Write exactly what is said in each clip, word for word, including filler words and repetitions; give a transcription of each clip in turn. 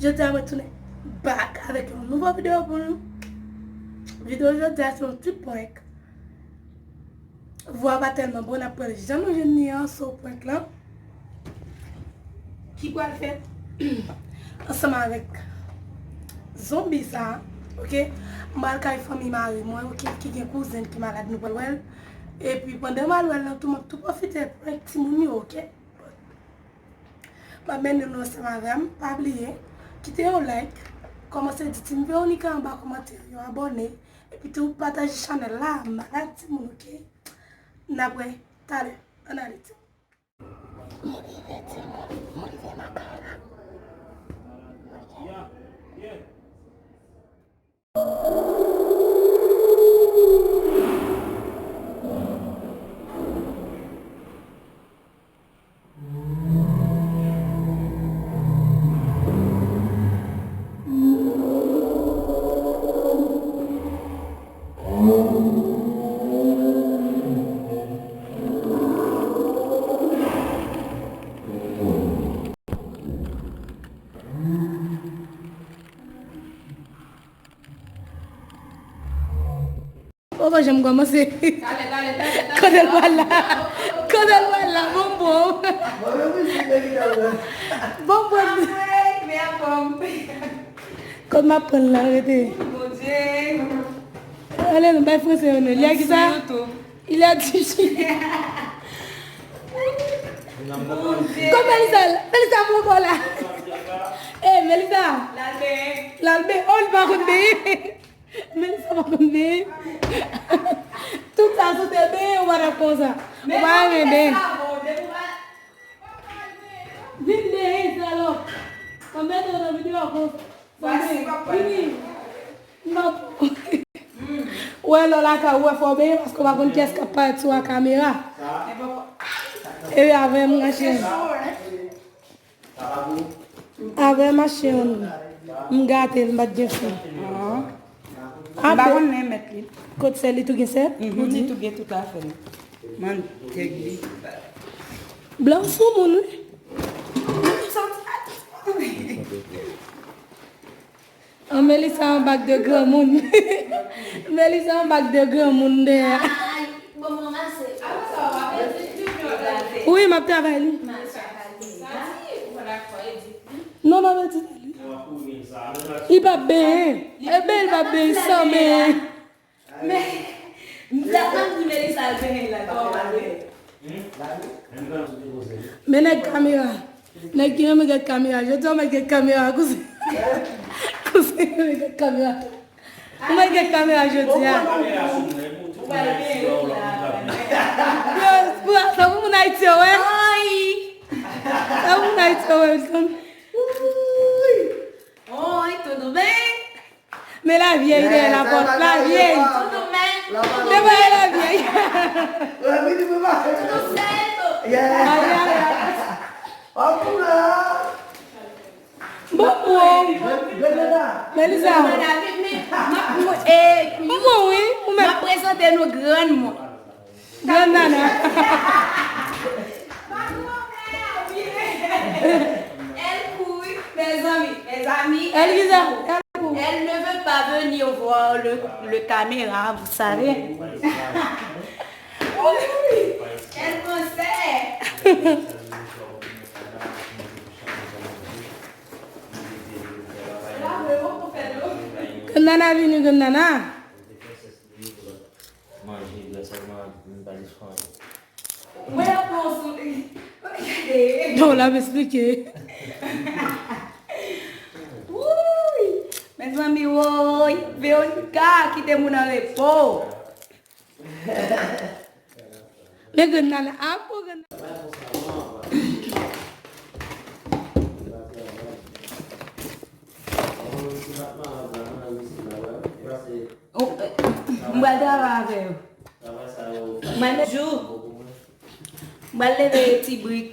Jodi a mwen tounen back avèk yon nouvo videyo pou nou. Videyo jodi a se yon ti prank. Vwa pa tèlman bon, n ap pran l jan nou jwenn li an, so prank lan ki pral fèt ansanm avèk zonbi sa, oke? M pral kay fanmi mari mwen, oke, ki gen kouzen ki malad, nou pral wè l. Epi pandan m al wè l lan tou, m ap tou pwofite prank timoun yo, oke? M ap mennen nou ansanm avè m. Pa bliye, kite yon like, kòmanse di Team Veronica anba kòmantè yo, abòne, epi tou pataje chanèl la, malad timoun, oke? N ap wè talè. Ann ale, timoun. M rive, timoun. M rive nan kay la. Ou pa janm kòmanse. Kote l pral la? Kote l pral la? Bon, bon. Bon, bon. Kot m ap pran l la, rete. Ale, nou bay franse yo, non. Li a kisa? Il a dit. Kot Melisa? Melisa, mwen ankò la. Eh, Melisa. L al benyen. L al benyen. Oh, li pa konn benyen. Melisa pa konn benyen. Tout sa, si w te benyen, ou pa t ap konsa. Ou pa renmen benyen. Vin benyen, salòp. Mwen mete w nan videyo konsa. Vini. M ap. Ou wè lè w lakay ou, wè fò w benyen paske w pa konn kiyès k ap parèt sou a kamera. Epi avè m, mwen cheri. Avè machin an, m gate l, m pa t gen fi. M pa konn men mèt li. Kot sè li tou gen sè? Mhm, li tou gen tout afè li. Man, tèg li. Blan sou moun, wi. An, Melisa an bak de granmoun. Melisa an bak de granmoun dèyè. Ay, bon, bon, mase. Wi, m ap travay li. Non, m ap edite li. Li p ap benyen. Ebyen, li p ap benyen san benyen. Men, m t ap di Melisa al benyen la, kòman l ye? Men nèg kamera. Nèg ki renmen gad kamera. Jodi a, ou mèt gad kamera, kouzen. Kouzen renmen gad kamera. Ou mèt gad kamera jodi a. Yo, pou, pou moun Ayiti yo, wè. Ay! Sa pou moun Ayiti yo, wè, Wilson. Oi, tudo bem? Men lavyèy dèyè lapòt, lavyèy. Tudo bem? Devan lavyèy. Tudo certo? Ay, ay, ay. Bon, bon. Melisa. Bon, wi. Ou menm. M ap prezante nou grann mwen. Grann nana. Elle court, mes amis, mes amis. Elle court. Elle ne veut pas venir voir le, le caméra, vous savez. Oui, elle pensait. Grann nana vini, grann nana. Manje, grasa mwen pa di fon. Mwen ap pran sou. Non, l ap esplike. Wouy! Mezanmi, woy! Veronica, kite moun an repo. Men grann nana, a pou grann nana. Oh, eh, m pral travay avè yo. Mwen, jou. M pral leve ti brik.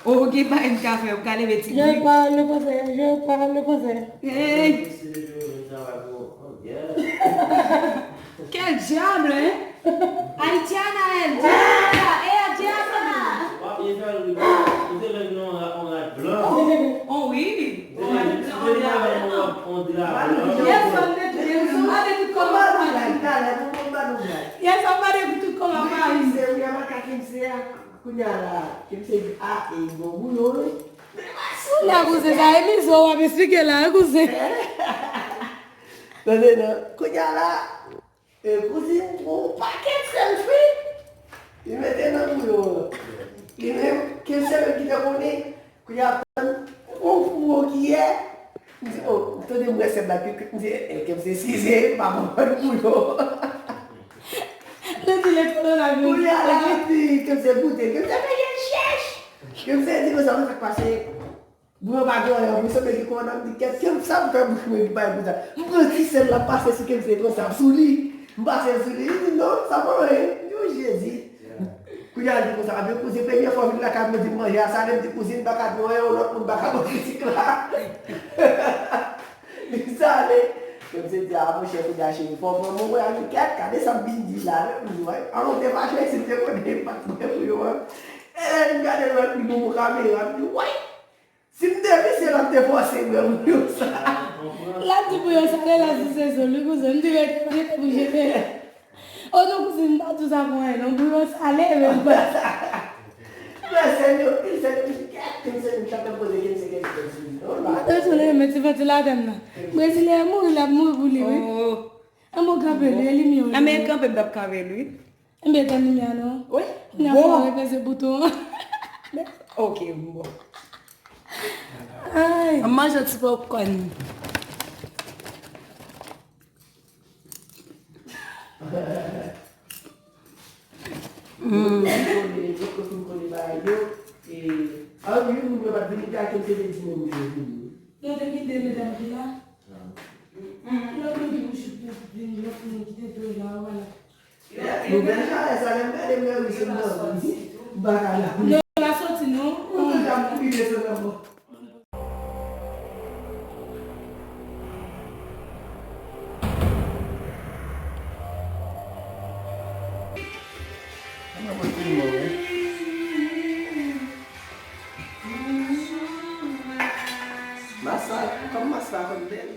Oh, gen bagay m ka fè, m ka leve ti brik. Je parle le français, je parle le français. Hey! Quel diable, hein? Haitiana, el diabla, ella diabla. W ap byen fè l, wi. Ou te lè gen yon ra-, yon rad blan. Oh, wi. Kounye a la, Kemse di, a, e bon bouyon, wi. Kounye a, kouzen, sa e mizo w ap esplike la, wi, kouzen. Tande non. Kounye a la, e, kouzin pran yon pakèt sèl fri. Li mete nan bouyon an. Li menm, Kemse menm ki te konnen. Kounye a, tann, yon fouwo kiyè. M di, o, m tande m wè sèl la, m di, e, Kemse size, m pa konprann bouyon. Li di, le kolon la vin. Kounye a la, m di, Kemse goute, Kemse fè jèl chèch. Kemse di konsa, mwen fèk pase. Bouyon pa gen anyen, mwen sanble li konn, m di, kèt, Kemse sa m fè bouch mwen ki bay konsa. M pran ti sèl la, m pase sou Kemse konsa, m sou li. M pase sou li, li di, non, sa pa anyen. M di, o Jezi. Kounye a, li di konsa, ebyen, kouzin, premye fwa w vin lakay mwen, di m manje a sale, m di, kouzin, m pa ka di w anyen, yon lòt moun pa ka manje ti kla. Li sale. Kèm se di, a, monchè, kounye a, cheri, fò w pran mwen, mwen, a, li kèt, gade sa m vin di la, wi, m di, wè, an, ou te fache, si m te konnen, m pa t pran pou yo, an. E lè m gade lòt li, bon, kamera, m di, wè. Si m te vin, se l ap te fòse mwen pou yo sa. L ap di pou yo sale, l ap di se sou li, kouzen. M di, rete, rete pou jete. O non, kouzen, m pa di w sa pou anyen, non. Pou yo sale, men m pa sa. Mwen, se nou, se nou ki kèt, se nou ki ap poze kèm se kèm se kèm se, non, m pa. Mwen, se nou, men ti ventilatè m nan. Brezilyen an mouri, l ap mouri pou li, wi. Oh. An bon kanpe l, wi, e limyè w. A, men kanpe, m t ap kanpe l, wi. Enben, tann limyè a non. Wi. Kounye a fò w repeze bouton an. Ok, bon. Ay. An manje ti popcorn. Mm. Lòt kote, lòt kote m konnen bagay yo. E, a, wi, moun yo pa t vini, te a kèm se te di moun yo vini. Yo te kite medam ki la. Lòt moun ki bouch vin, lòt moun ki te dwe la, vwala. Nouvèl chalè sa, lè m gade m wè wi se m nan wi. M pa ka la. Non, pa soti non. Mwen deja m kouri desann anba. Mwen mwen filme wi. Mas la, kòm mas la konn bèl.